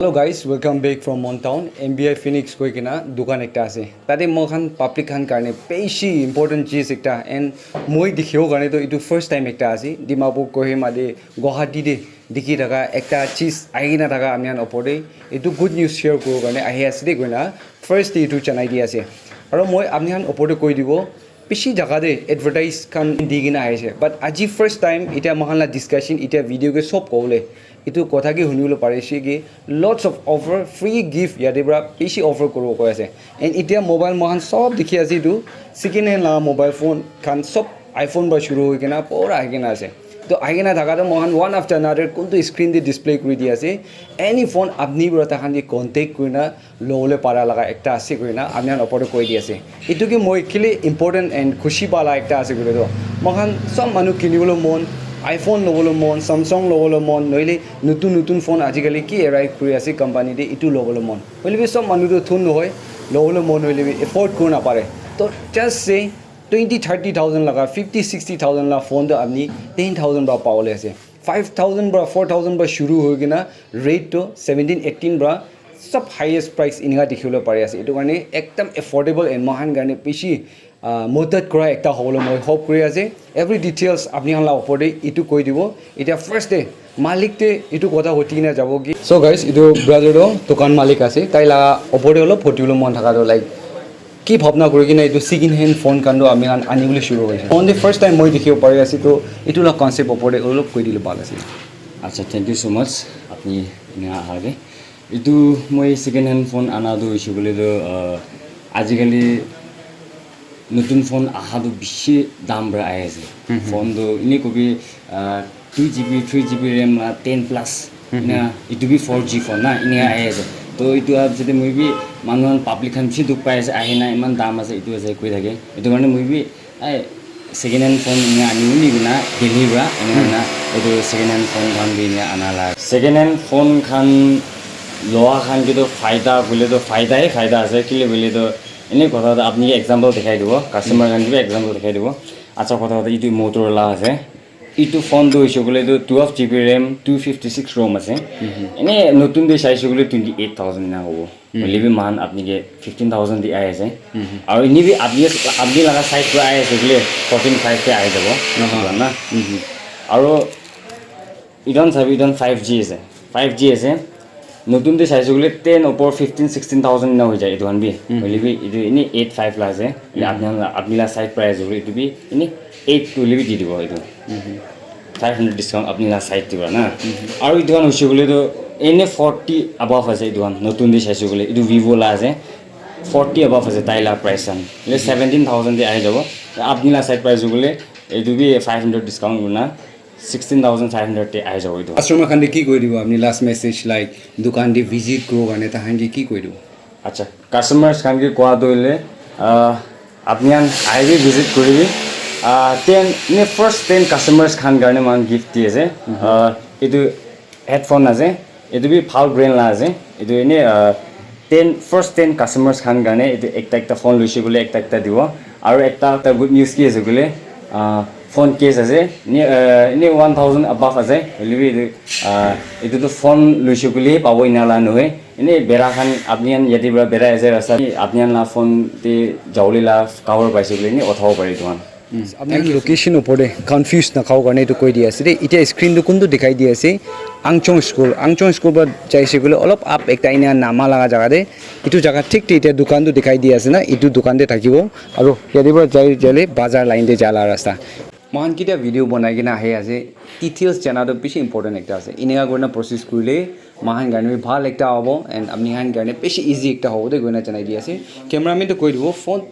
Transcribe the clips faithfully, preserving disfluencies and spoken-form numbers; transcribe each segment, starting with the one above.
Hello guys, welcome back from Mon Town. M B I Phoenix koi kena dukan ekta ase. Tate moi khan public khan karne bishi important cheez ekta, and moi dikhibo karne to itu first time ekta ase. Dimapur, Kohima de, Guwahati de dikhi thaka ekta cheez ahi kena thaka ami khan opor de. Itu good news share kuribo karne ahi ase de koina first de itu janai di ase. Aro moi ami khan opor de koi dibo, bishi jaga de advertise khan di kena ahi ase, but aji first time itya moi khan la discussion, itya video ke sob kobole itu kotha ke hunibole pari ase ki lots of offer, free gift yate pra bishi offer kuribo koi ase. And itya mobile moi khan sob dikhi ase itu second hand la mobile phone khan sob iPhone pra shuru hoi kena pura ahi kena ase. To ahi kena thaka to moi khan one after another kuntu screen de display kuri di ase. Any phone apni pra takhan ke contact kurina lobole para laga ekta ase koina ami khan opor te koi di ase. Itu ke moi kile important and khushi pala ekta ase koile to, moi khan sob manu kinibole mon, iPhone lobole mon, Samsung lobole mon, nohile nutun nutun phone ajikali ki arrive kuri ase company te, itu lobole mon. Hoile bi sob manu to thun nohoi, lobole mon hoile bi afford kuri napare. To just say twenty, thirty thousand laga, fifty, sixty thousand la phone to apni ten thousand pra pabole ase. Five thousand pra, four thousand pra shuru hoi kena rate to seventeen, eighteen pra sob highest price enika dikhibole pari ase. Etu karne ekdam affordable and moi khan karne bishi, ah, modot kura ekta hobole moi hope kuri ase. Every details apni khan la opor te etu koi dibo. Etya first te malik te etu kotha huti kena jabo ki. So guys, etu brother to dukan malik ase. Tai la opor te olop huti bole mon thaka to, like, ki bhabna kuri kena etu second hand phone khan to ami khan ani bole shuru hoise. Phone te first time moi dikhibo pari ase to etu la concept opor te olop koi dile bhal ase. Acha, thank you so much. Apni ena ahar ke. Etu moi second hand phone ana tu hoise koile tu, ah, ajikali notun phone aha tu bishi dam para ahi ase. Mhm. Phone tu ene kobi, ah, two G B, three G B RAM la ten plus. Mhm. Ena etu bi four G phone na, ene ahi ase. To etu aap jete moi bi manu khan public khan bishi dukh pai ase, ahi na eman dam ase, etu ase koi thake. Etu karne moi bi ai, second hand phone ena ani bole kena Delhi pra, ena, hmm, ena, etu second hand phone khan bi ena ana la. Second hand phone khan loa khan ke to faida koile to faida he faida ase, kile koile to ene kotha to apni ke example dikhai dibo, customer khan ke bi example dikhai dibo. Acha kotha to etu Motorola ase. Etu phone to hoise koile to twelve G B RAM, two fifty six ROM ase. Mhm. Ene notun te saise koile twenty eight thousand ena hobo. Mhm. Hoile bi moikhan apni ke fifteen thousand di ahi ase. Mhm. Aru eni bi apni, apni laga side pra ahi ase koile fourteen five te ahi jabo. Aha. Buja na? Mhm. Aru etu khan sabi, etu khan five G ase. Five G ase. Notun te saise koile ten opor fifteen, sixteen thousand ena hoi jai etu khan bi. Mhm. Hoile bi etu eni eight five la ase. Mhm. Apni khan la, apni la side pra ahi ase koile etu bi eni eight tu hoile bi di dibo etu. Mhm. Five hundred discount apni la side te para na. Mhm. Aru etu khan hoise koile to ene forty above ase etu khan. Notun te saise koile etu Vivo la ase. Forty above ase tai la price khan. Ele seventeen thousand te ahi jabo. Apni la side price koile etu bi five hundred discount kurna sixteen thousand five hundred te ahi jabo etu. Customer khan te ki koi dibo apni last message, like, dukan te visit kuro karne tahan ke ki koi dibo? Acha, customers khan ke koa tu hoile, ah, apni khan ahibi visit kuribi. Ah, ten, ne first ten customers khan karne moikhan gift di ase. Mhm. Ah, etu headphone ase, etu bi bhal brand la ase. Etu ene, ah, ten, first ten customers khan karne etu ekta ekta phone loise koile ekta ekta dibo. Aru ekta, ekta good news ki ase koile, ah, phone case ase, ne, ah, ene one thousand above ase. Hoile bi etu, ah, etu tu phone loise koile pabo ena la nohoi. Ene bera khan apni khan yate para berai ase rasta te, apni khan la phone te jawole la cover paise koile ene uthabo pare etu khan. Hmm. Apni khan location opor te confuse na khabo karne etu koi di ase de. Itya screen tu kuntu dikhai di ase? Angchong School. Angchong School para jai ase koile olop up ekta ena nama laga jaga te. Etu jaga thik te itya dukan tu dikhai di ase na, etu dukan te thakibo. Aru yate para jai jale bazar line te jala rasta. Moikhan ketia video banai kena ahi ase, details jana toh bishi important ekta ase. Eneka kurina process kurile moikhan karne bi bhal ekta hobo and apni khan karne bishi easy ekta hobo de koina janai di ase. Cameraman toh koi dibo, phone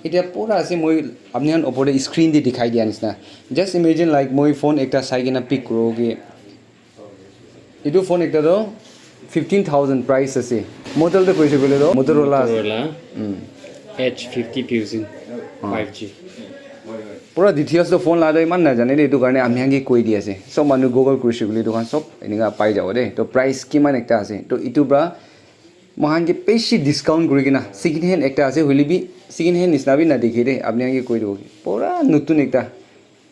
etia pura ase, moi apni khan opor de screen de dikhai dia nishina. Just imagine, like, moi phone ekta sai kena pick kuribo ki, etu phone ekta toh fifteen thousand price ase. Model toh koise koile toh Motorola ase. Motorola. Mm. H fifty Fusion five G. Pura details toh phone la toh iman najane de, etu karne ami khan ke koi di ase. Sob manu Google kurise koile etu khan sob enika pai jabo de. Toh price kiman ekta ase. Toh etu pra moikhan ke bishi discount kuri kena second hand ekta ase, hoile bi second hand nisina bi nadikhe de. Apni khan ke koi dibo ki pura notun ekta.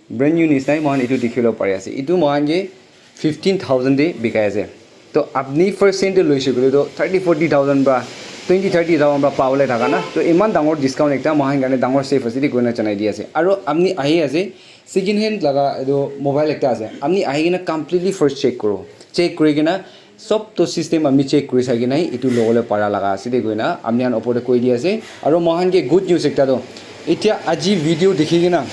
Brand new nisnai moikhan etu dikhi bole pari ase. Etu moikhan ke fifteen thousand te bikai ase. To apni first hand te loise koile to thirty forty thousand pra twenty thirty thousand pra pabole thaka na, to iman dangor discount ekta moikhan karne dangor save ase de koina janai di ase. Aro apni ahi ase second hand laga etu mobile ekta ase, apni ahi kena completely first check kuro, check kuri kena sob to system ami check kuri sai kena etu lobole para laga ase de koina apni khan opor te koi di ase. Aro moikhan ke good news ekta to, etia aji video dikhi kena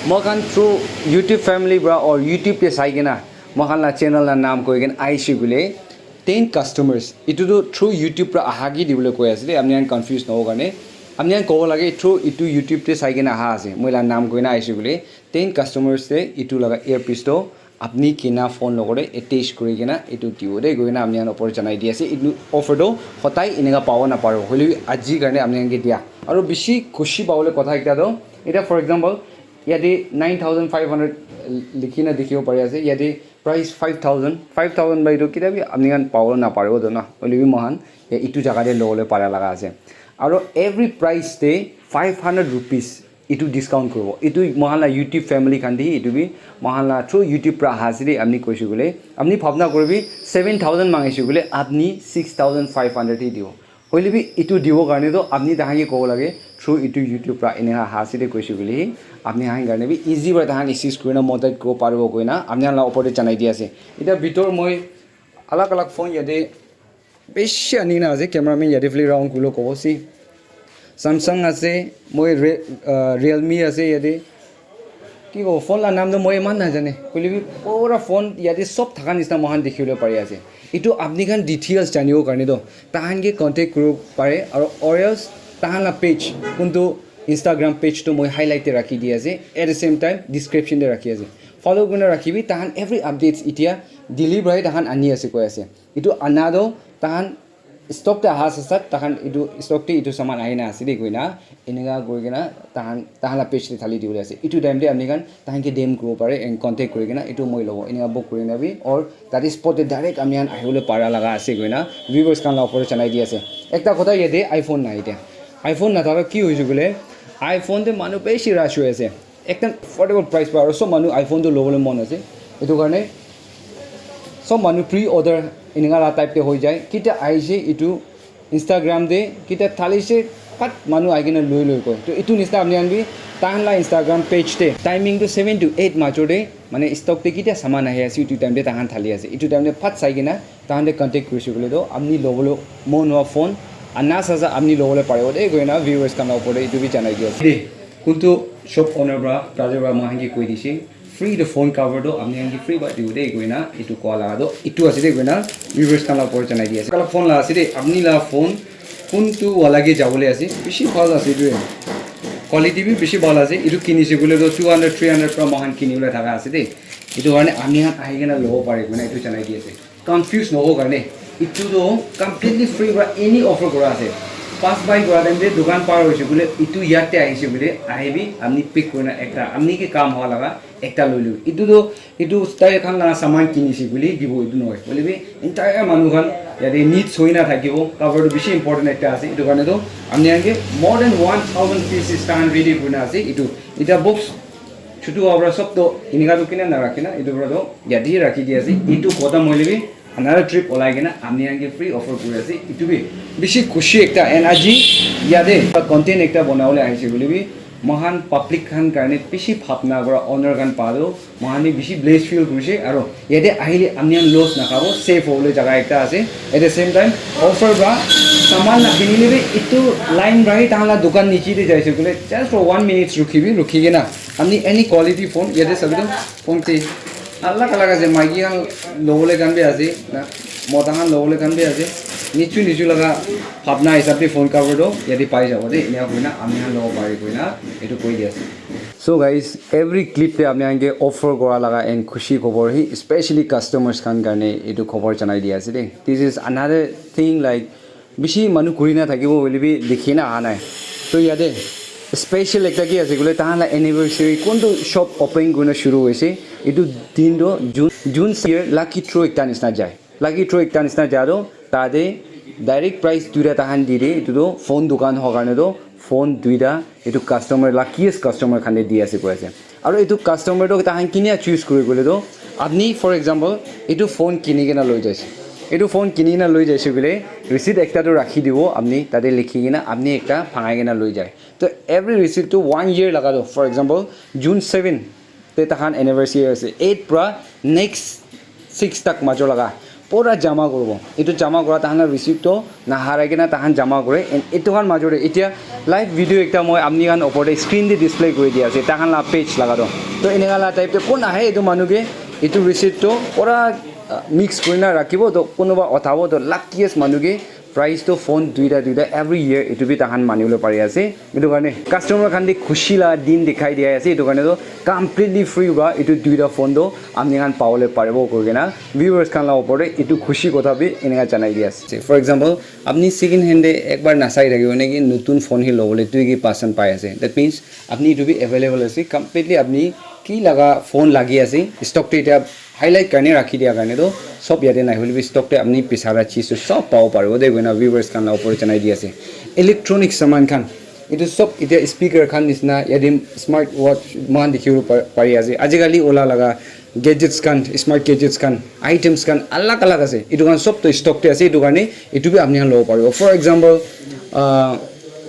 moikhan through YouTube family pra or YouTube te sai kena moikhan la channel la naam koi kena aise koile ten customers, etu tu through YouTube pra aha ki dibole koi ase de, apni khan confuse nahobo karne. Apni khan kobo lage through etu YouTube te sai kena aha ase, moi la naam koi na aise koile ten customers te etu laga earpiece to apni kina phone logore attach kuri kena etu dibo de koi kena apni khan opor janai di ase. Etu offer to hotai eneka pabo na paribo, hoile bi aji karne apni khan ke dia. Aro bishi khushi pabole kotha ekta to, eta for example yate nine thousand five hundred likhi na dikhibo pari ase, yate price five thousand, five thousand ba etu kitabi apni khan pabo na paribo to na, hoile bi moikhan ya itu jaga te lobole para laga ase. Aro every price te five hundred rupees itu discount kuribo. Itu moikhan la YouTube family khan te itu bi moikhan la through YouTube pra aha ase de, apni koise koile apni bhabna kuribi seven thousand mangise koile apni six thousand five hundred hi dibo. Hoile bi etu dibo karne to apni tahan ke kobo lage through etu YouTube pra ene ha hasi de koise koile hi apni han karne bi easy pra tahan assist kurina madad kuribo paribo koina apni khan la opor te janai di ase. Eta bitor moi alag alag phone yate bishi ani na ase, cameraman yate fali round kurilo kobo si. Samsung ase, moi Re-, ah, Realme ase yate. Ki kobo, phone la naam to moi iman najane. Hoile bi pura phone yate sob thaka nisna moikhan dikhibole pari ase. Etu apni khan details janibo karne to tahan ke contact kuribo pare, aro or else tahan la page kuntu Instagram page to moi highlight te rakhi di ase, at the same time description te rakhi ase, follow kurina rakhibi. Tahan every updates etia Delhi pra hi tahan ani ase koi ase. Etu ana to tahan stock te aha ase sir, tahan etu stock te etu saman ahi na ase de koina eneka koi kena tahan, tahan la page te thali dibole ase. Etu time te apni khan tahan ke D M kuribo pare and contact kuri kena etu moi lobo eneka book kuri kena bi or tate spot te direct apni khan ahibole para laga ase koina viewers khan la opor te janai di ase. Ekta kotha yate iPhone nai etia, iPhone nathaka ki hoise koile iPhone te manu bishi rush hoi ase. Ekdam affordable price pa aro sob manu iPhone tu lobole mon ase. Etu karne sob manu pre order eneka la type te hoi jai. Kita aise etu Instagram te kita thalise pat manu ahi kena loi loi koi. To etu nisna apni khan bi tahan la Instagram page te timing tu seven to eight major te mane stock te kita saman ahi ase etu time te tahan thali ase. Etu time te pat sai kena tahan te contact kurise koile to apni lobole mon hoa phone ana sasa apni lobole paribo de koina viewers khan la opor te etu bi janai di ase. De, kuntu shop owner pra, brother pra moikhan ke koi dise, free to phone cover to apni khan ke free pra dibo de koina etu koa laga to etu ase de koina viewers khan la opor janai di ase. Kala phone la ase de, apni la phone kuntu wala ke jabole ase, bishi bhal ase etu. Quality bi bishi bhal ase. Etu kinise koile to two hundred, three hundred pra moikhan kinibole thaka ase de. Etu karne apni khan ahi kena lobo pare koina etu janai di ase. Confuse nohobo karne etu toh completely free pra any offer kura ase. Pass by kura time te dukan par hoise koile etu yat te ahise koile ahibi apni pick kurina ekta apni ke kam howa laga ekta loi lobi. Etu toh etu tai khan laga saman kinise koile dibo etu nohoi. Hoile bi entire manu khan yate needs hoi na thakibo. Cover toh bishi important ekta ase. Etu karne toh apni khan ke more than one thousand pieces tahan ready kurina ase. Etu eta box chutu howa pra sob toh enika toh kina na rakhi na, etu pra toh yate rakhi di ase. Etu khotom hoile bi another trip olai kena apni khan ke free offer kuri ase. Etu bi bishi khushi ekta. And aji yate content ekta banabole ahise koile bi moikhan public khan karne bishi bhabna kura owner khan pa toh moikhan bi bishi blessed feel kurise. Aro yate ahile apni khan loss nakhabo, safe hobole jaga ekta ase. At the same time offer pra saman nakinile bi etu line pra hi tahan la dukan niche te jaise koile just for one minutes rukhibi, rukhi kena apni any quality phone yate sabi toh phone te alag alag ase, maiki khan lobole khan bi ase na mota khan lobole khan bi ase. Nichu nichu laga bhabna hisab te phone cover toh yate pai jabo de, enika kurina apni khan lobo pare koina etu koi di ase. So guys, every clip te apni khan ke offer kura laga and khushi khobor hi specially customers khan karne etu khobor janai di ase de. This is another thing, like, bishi manu kuri na thakibo hoile bi dikhi na aha nai. To yate special ekta ki ase koile tahan la anniversary kuntu shop open kurina shuru hoise, etu din toh June, June year lucky draw ekta nisna jai. Lucky draw ekta nisna jai toh tate direct prize duita tahan di de, etu toh phone dukan hoa karne toh phone duita etu customer, luckiest customer khan te di ase koi ase. Aro etu customer toh tahan kinia choose kuri koile toh Apni for example etu phone kini kena loi jaise, etu phone kini kena loi jaise koile receipt ekta tu rakhi dibo apni tate likhi kena apni ekta bhangai kena loi jai. To every receipt tu one year laga tu, for example June seven te tahan anniversary ase, eight pra next six tak major laga pura jama kuribo. Etu jama kura tahan la receipt to naharai kena tahan jama kure. And etu khan major te etia live video ekta moi apni khan opor te screen te display kuri di ase tahan la page laga to. To eneka la type te kon ahe etu manu ke etu receipt to pura uh, mix kuri na rakhibo, to kunuba uthabo, to luckiest manu ke prize to phone duita duita every year etu bi tahan mani bole pari ase. Etu karne customer khan te khushi la din dikhai dia ase, etu karne to completely free ba etu duita phone to apni khan pabole paribo koi kena viewers khan la opor te etu khushi kotha bi eneka janai di ase. For example apni second hand te ekbar nasai thakibo naki notun phone hi lobole tui ki pasand pai ase, that means apni etu bi available ase completely. Apni ki laga phone lagi ase stock te eta highlight karne rakhi dia karne to sob yate nai hoile bi stock te apni bisara cheez to sob pabo paribo de koina viewers khan la opor te janai di ase. Electronic saman khan etu sob etia speaker khan nisna yate smart watch moikhan dikhi bole pa- pari ase. Ajikali ola laga gadgets khan, smart gadgets khan, items khan alag alag ase, etu khan sob to stock te ase, etu karne etu bi apni khan lobo paribo. For example uh,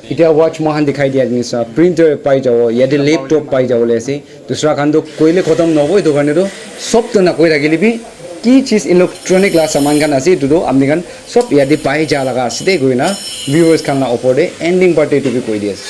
etia watch moikhan dikhai dia nisna printer pai jabo, yate laptop pai jabo le ase. Dusra khan to koile khotom nohobo, etu karne to sob to nakoi thakile bi ki cheez electronic la saman khan ase etu to apni khan sob yate pai ja laga ase de koina viewers khan la opor te ending part te etu bi koi di ase.